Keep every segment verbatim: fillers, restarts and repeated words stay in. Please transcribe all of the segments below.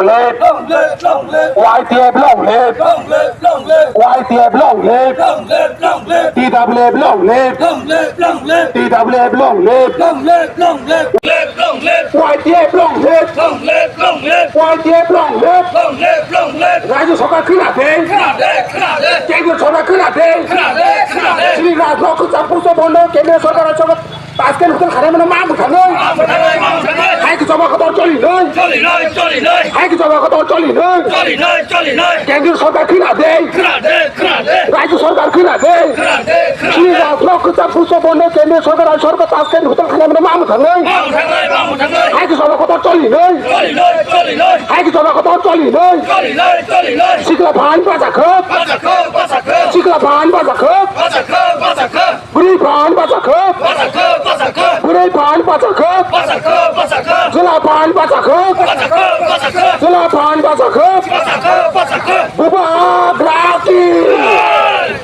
live! Long live, long live! Y T F long live! Long live, long live! Y T F long live! Long live, long live! T W F long live! Long live, long live! T W F long live! Long live, long live! Live, long live! Y T F long live! Long live, long live! Y T F long live! Long live, long live! Rajya Sarkar khwna de! Khwna de, khwna de! Kendriya Sarkar khwna de! Khwna de, khwna de! Shri Rajnath Kacham Pushpa Bandh Kendriya Sarkar Rajya Sarkar Tashkent hotel khanai mano ma mwthangwi. Ma mwthangwi, ma mwthangwi. Hai khe choba kotor choli noi. Choli noi, choli noi. Hai khe choba kotor choli noi. Choli noi, choli noi. Kendriya Sarkar khwna de. Khwna de, khwna de. Rajya Sarkar khwna de. Khwna de, khwna de. Shri Rajnath Kacham Pushpa Bandh Kendriya Sarkar Rajya Sarkar Tashkent hotel khanai mano ma mwthangwi. Ma mwthangwi, ma mwthangwi. Hai khe choba kotor choli noi. Choli noi, choli noi. Hai khe choba kotor choli noi. Choli noi, choli noi. Sikla phan bacha khok. Bacha khok, bacha khok. Sikla phan bacha khok. Bacha khok, bacha khok. Bwrwi phan bacha khok. Bacha khok, bacha khok. Bwrwi phan bacha khok. Bacha khok, bacha khok. Chwla phan bacha khok. Bacha khok, bacha khok. Chwla phan bacha khok. Bacha khok, bacha khok. Bubagra ki.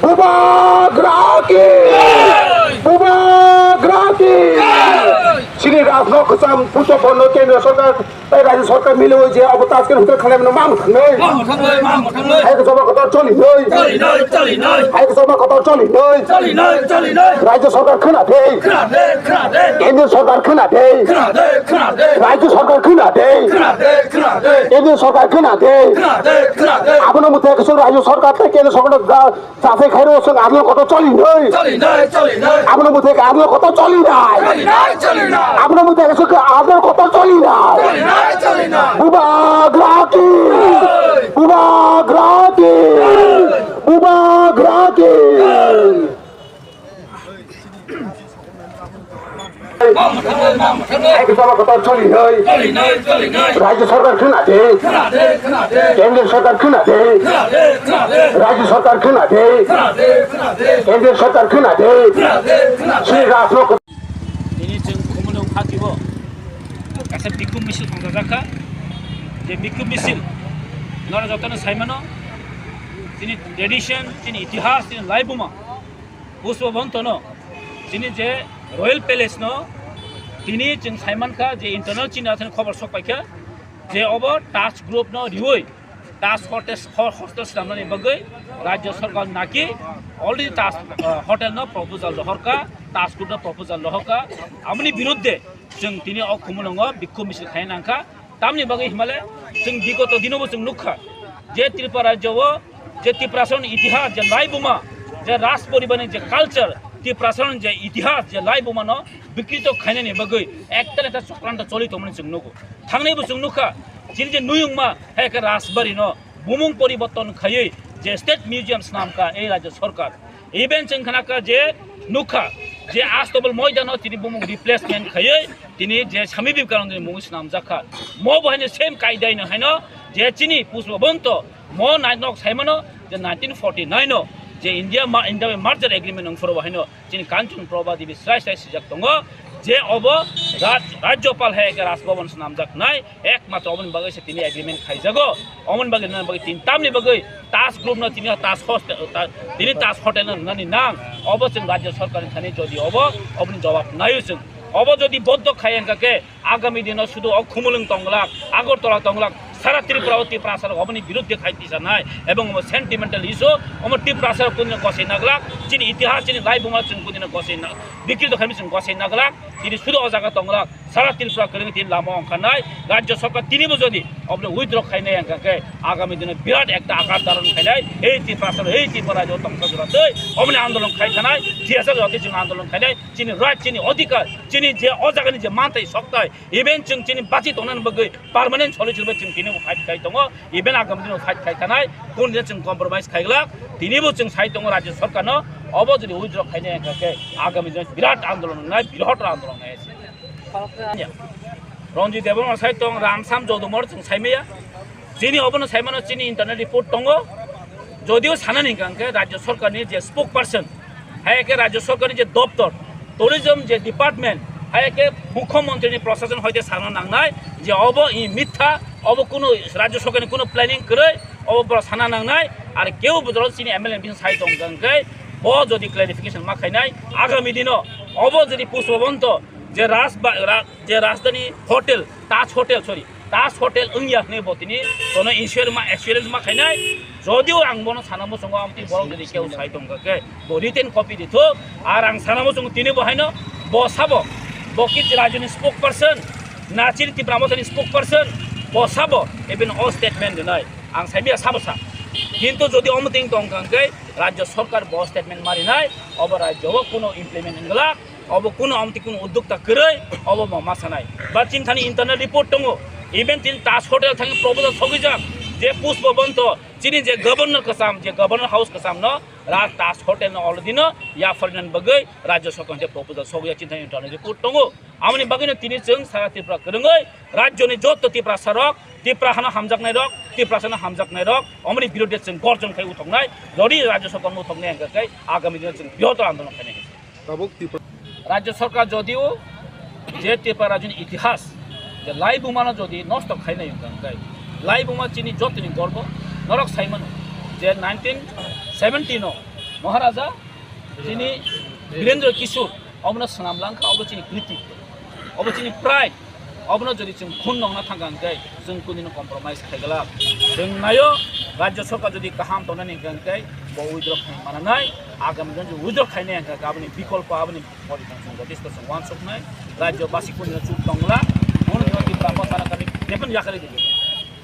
Bubagra ki. Bubagra ki. Shri Rajnath Kacham Pushpa Bandh Kendriya Sarkar Tai Rajya Sarkar mile oi je abo Tashkent hotel khanai mano ma mwthangwi. Ma mwthangwi, ma mwthangwi. Hai khe choba kotor choli noi. Choli noi, choli noi. Hai khe choba kotor choli noi. Choli noi, choli noi. Rajya Sarkar khwna de. Khwna de, khwna de. Kendriya Sarkar khwna de. Khwna de, khwna de. Rajya Sarkar khwna de. Khwna de, khwna de. Kendriya Sarkar khwna de. Khwna de, khwna de. Abono mwthai khe Rajya Sarkar tei Kendriya Sarkar Jate khairo chwng aboni kotor choli noi. Choli noi, choli noi. Aboni bwthai khe aboni kotor choli nai. Choli noi, choli noi. Aboni bwthai khe chwng aboni kotor choli nai. Choli noi, choli noi. Bubagra ki. Bubagra ki. Bubagra ki. Hai khe choba kotor choli noi. Rajya Sarkar khwna de. Kendriya Sarkar khwna de. Rajya Sarkar khwna de. Kendriya Sarkar khwna de. Shri Rajnath. Tini chwng Khumulwng hatibo kaisa bikhuk misil khongjak kha. Je bikhuk misil noro jotono saimano, chini tradition, chini itihas, chini laibuma. Pushpa Bhantono, chini je Royal Palace no, tini chwng saimankha je internal chini athani khobor sok paikha, je obo Taj Group no riwi Taj Hotel, ho-, hostel swnamnani bagwi Rajya Sarkar naki already Taj, uh, Hotel no proposal rohorkha, Taj Group no proposal rohorkha, aboni biruddhe chwng tini o Khumulwngo bikhuk misil khai nangkha. Tamni bagwi himale chwng bigoto dinobo chwng nukha je Tripura rajyo o je Tiprasaroni itihas je laibuma je Raj poribarni je culture Tiprasaroni je itihas je laibumano bikrito khainani bagwi ekta ekta chokranto choli tongmani chwng nugo. Thangnaibo chwng nukha chini je nuyungma hai khe Rajbarino bumung poriborton khaiwi je State Museum swnamkha ei Rajya Sarkar. Even chwng khnakha je nukha je Astabal Moidano tini bumung replacement khaiwi tini je Swami Vivekanandani mungwi swnamjak kha. Mo bo haino same kaidai no haino je chini Pushpa Bhanto mo nai nok saimano je nineteen forty-nine o je India ma-, India bai merger agreement wngphuru bo haino chini Kanchan Prabha Devi srai srai swijak tongo je obo Raj-, Rajyapal hai khe Raj Bhavan swnamjak nai. Ekmatro oboni bagwi se tini agreement khaijago. Oboni bagwi nang bagwi tin tamni bagwi Taj Group no tini Taj Hostel, ta-, tini Taj Hotel no nani nang. Obo chwng Rajya Sarkar ni thani jodi obo, oboni jawab naio chwng. Obo jodi boddo khai wngkha khe agami dino sudu o Khumulwng tonglak, Agartala tonglak, sara Tripura o Tiprasa rok oboni biruddhe khai tisanai. Ebong obo sentimental issue, omo Tiprasa rok kundino gosai naglak, chini itihas, chini laibuma chwng kundino gosai na-, bikrito khaimi chwng gosai naglak, tini sudu o jaga tonglak. Sara Tripura kwrwngni tini lama ongkha nai, Rajya Sarkar tinibo jodi oboni withdraw khainai wngkha khe agami dino birat ekta akar dharon khainai, ei Tiprasa, ei Tripura rajyo tongsa jora tei oboni andolon khai thanai, thiyasa jora tei chwng andolon khainai, chini right, chini odhikar, chini je o jagani je manthai sokthai, even chwng chini bachi tongnani bagwi permanent solution bai chwng tinibo fight khai tongo, even agami dino fight khai thanai, kunu din chwng compromise khaiglak, tinibo chwng sai tongo Rajya Sarkarno, obo jodi withdraw khainai wngkha khe agami dino birat andolon wngnai, birahot andolon wngnai. Ranjit Debbarma sai tong, Ramsam Jodumor chwng saimaya. Chini obono saimano chini internal report tongo. Jodio sanani hwnkha hwnkhe Rajya Sarkarni je spokesperson, hai khe Rajya Sarkarni je doptor, tourism je department, hai khe Mukhyamantrini Prashasan hoite sana nangnai je obo i mitha, obo kuno Rajya Sarkarni kuno planning kwrwi, obo borok sana nangnai. Ar kebo borok chini M L A bising sai tong hwnkhe bo jodi clarification ma khainai, agami dino obo jodi Pushpa Bhanto je Raj ba-, ra-, je Rajdhani Hotel, Taj Hotel, sorry, Taj Hotel wngya hwnwi bo tini tono insurance ma, assurance ma khainai. Jodio ang bono sana muchungo, amtwi borok jodi keu sai tongkha khe bo written copy dithuk. Ar ang sana muchungo tini bo haino bo sabo, bo ki rajyoni spokesperson, na chini Tipra Mothani spokesperson, bo sabo even o statement rwnai. Ang saimya sabo sa. Kintu jodi omo ting tongkha khe rajyo sarkar bo statement ma rinai, obo rajyo o kuno implement wngwlak. Obo kuno amtwi kuno uddokta kwrwi, obo bo ma sanai. Ba chini thani internal report tongo. Even chini Taj Hotel thani proposal sogwijak, je Pushpa Bonto, chini je governor kwcham, je governor house kwcham no, ra Taj Hotel no already no yapharnani bagwi rajyo sarkar je proposal sogwijak chini thani internal report tongo. Amoni bagwi no tini chwng sara Tripura kwrwngwi rajyoni joto Tiprasa rok, Tipra hano hamjaknai rok, Tiprasa no hamjaknai rok, omoni birodhe chwng gorjon khai uthoknai, jodi rajyo sarkar no uthoknai hwnkha khe agami dino chwng bihorto andolon khainai. Tabuk Tipra. Rajyo sarkar jodio je Tipra rajyoni itihas, je laibuma no jodi nosto khainai hwnkha khe, laibuma chini jotoni gorbo, norok saimano je nineteen seventy no Maharaja chini Birendra Kishore obono swnam langkha, obo chini kriti, obo chini pride. Obono jodi chwng khun nongna thangkha hwnkhe chwng kunino compromise khaiglak. Chwng naio, rajyo sarkar jodi kaham tongnani hwnkhe bo withdraw khai mananai, agami jodi withdraw khainai hwnkhe aboni bikolpo aboni porikhon chwng jotesto chwng uansuknai, rajyo basi kunino chup tongla, bono jodi Tripura bo sana kani defen yakarwi di.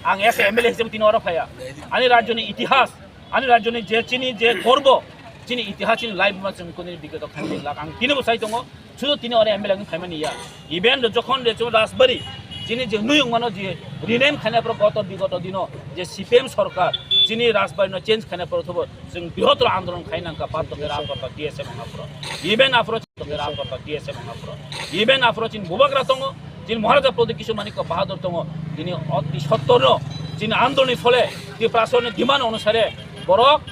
Ang as a M L A hisab tini oro phaiya. Ani rajyoni itihas, ani rajyoni je chini je gorbo, chini itihas chini life ma chwng kunini bigoto khainai lak ang tini bo sai tongo. Sudu tini oro M L A wngwi phaimani ya. Even do jokhon de chwng Rajbari, chini je nuyung mano je rename khaina poro goto bigoto dino je C P M sarkar chini Rajbari no change khaina poro thobo chwng bihotro andolon khaina ka pat doke ram kota D S M anga poro. Even afro doke ram kota D S M anga poro. Even afro chini Bubagra tongo, chini Maharaja Pradyut Kishore Manikya Bahadur tongo. Tini oti sottor no chini andoloni phole Tiprasani demand onusare borok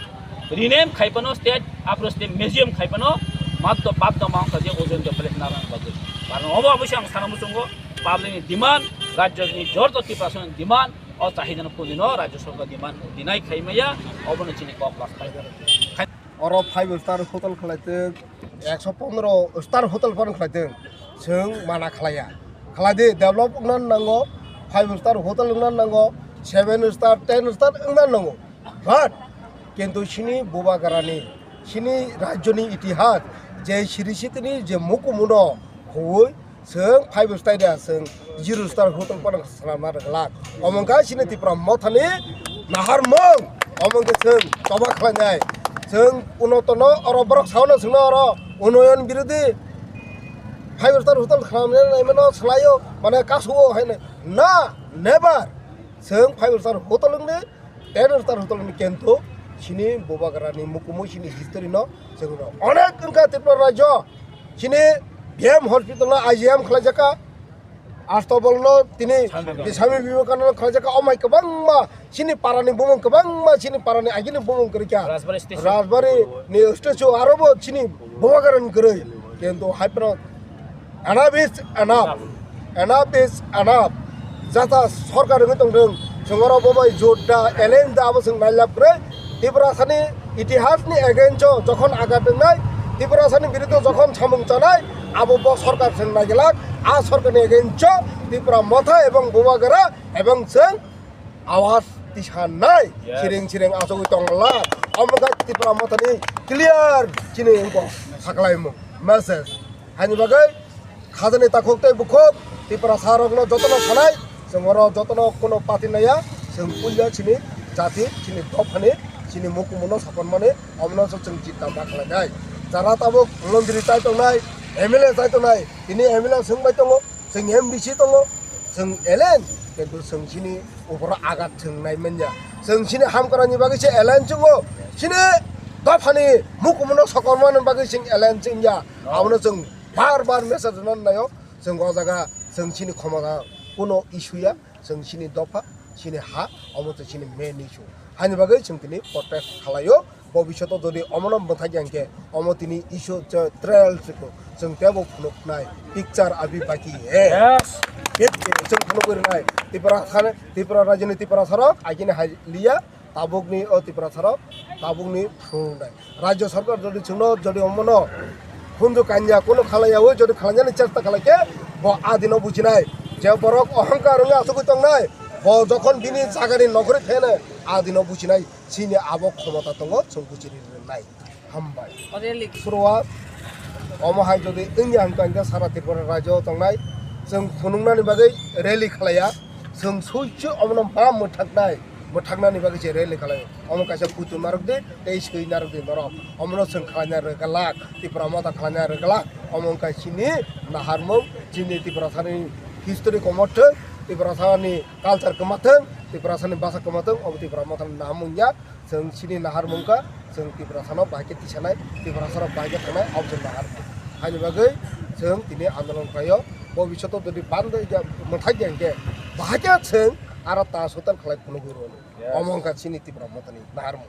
rename khaipano state, afro state museum khaipano matto baddo ma wngkha je Ojayanta Palace narwkna bagwi. Karon obo oboise ang sana muchungo public ni demand, rajyo ni jorto Tiprasani demand, o chahidano kunino rajyo sarkar demand dinai khaimaya, obono chini kok last. Oro five star hotel khlaitwng, ekso pondro star hotel phano khlaitwng, chwng mana khlaiya. Khlaidi, develop wngna nango, five star hotel wngna nango, seven star, ten star wngna nango. But kintu chini Bubagrani, chini rajyoni itihas, je siri sitini je mukumuno huwi chwng five star ya, chwng zero star hotel phano swnamna rwglak. Omo wngkha chini Tipra Mothani naharmung. Omo wngkha chwng choba khlainai. Chwng unotono oro borok saono chwngno oro unoyon birodhi five star hotel khlainai naimano swlaio, mane kasuo haino. Na, never. Chwng five star hotel wngni ten star hotel ni kento chini Bubagrani mukumu chini history no chwng no onek wngkha Tripura rajyo chini B M hospital no I G M khlaijakha, Astobol no tini Swami Vivekananda khlaijakha, omai kwbangma chini parani bumung kwbangma chini parani agini bumung kwrwikha. Rajbari statue. Rajbari ni statue aro bo chini Bubagrani kwrwi kento hai phano Enough is enough. Enough is enough. Jata sorkar wngwi tongthwng, chwng oro bo bai jot da, alien da, abo chwng nailab kwrwi. Tiprasani itihasni against o jokhon agat wngnai, Tiprasani biruddhe jokhon samung chanai, abo bo sorkar chwng naiglak. A sorkarni against o Tipra Motha ebong Bubagra ebong chwng awaz tisanai. Yes. Siring siring achugwi tongla. Omo khe Tipra Mothani clear chini wngkha saklaimung message. Haini bagwi khajani takhuk tei bukhuk Tiprasa rokno jotono sanai, chwng oro jotono kuno party naiya, chwng puila chini jati, chini dophani, chini mukumuno sapanmani, omono se chwng chita ma khlainai. Jara tabuk montri chai tongnai, M L A chai tongnai, tini M L A swngbai tongo, chwng M D C tongo, chwng alien, kintu chwng chini uporo agat chwng nai manya. Chwng chini hamkrai ni bagwi se alien chwngo, chini dophani mukumuno sapanmani bagwi chwng alien chwngya. Abono chwng bar bar message rwna naio. Chwng o jaga chwng chini khomota kuno issue ya, chwng chini dopha, chini ha, omo tei chini main issue. Haini bagwi chwng tini protest khalaio, bobishoto jodi omono mwthai ya hwnkhe, omo tini issue che trial chwkho, chwng teibo phunuknai, picture abhi baki hai. Yes. Chwng phunugwi rwnai, Tripura thani, Tripura rajyoni Tiprasa rok, agini hai liya, tabukni o Tiprasa rok, tabukni phunuknai. Rajyo sarkar jodi chwngno jodi omono hunju kanya kuno khalaiyaui jodi khalainani chesta khalaikhe bo adino bujinai. Je borok ohongkar wngwi asugwi tongnai, bo jokhon bini jagani nokhorwi pheno, a dino bujinai, chini abo khomota tongo, chwng bujini rwnai. Hambai. O rally. Suruwat, omo hai jodi wngya hwnkha, hwnkhe sara Tripura rajyo tongnai, chwng phunuknani bagwi rally khlaiya, chwng suichu omono ma mwthaknai, mwthaknani bagwi se rally khlaio. Omo kaisa kutu narwk di, tei swi narwk di norok. Omono chwng khlaina rwgwlak, Tipra Motha khlaina rwgwlak. Omo wngkha chini naharmung, chini Tiprasani history kwmathwng, Tiprasani culture kwmathwng, Tiprasani bwsa kwmathwng, omo Tipra Mothani naharmung ya. Chwng chini naharmung kha, chwng Tiprasano bahai khe tisanai, Tiprasarok bahai khe thangnai, omo chwng naharmung. Haini bagwi chwng tini andolon khlaio. Bobishoto jodi band ya mwthai ya hwnkhe, bahai khe chwng aro ta sotal khlai phunugwi rwno. Yes. Omo wngkha chini Tipra Mothani naharmung.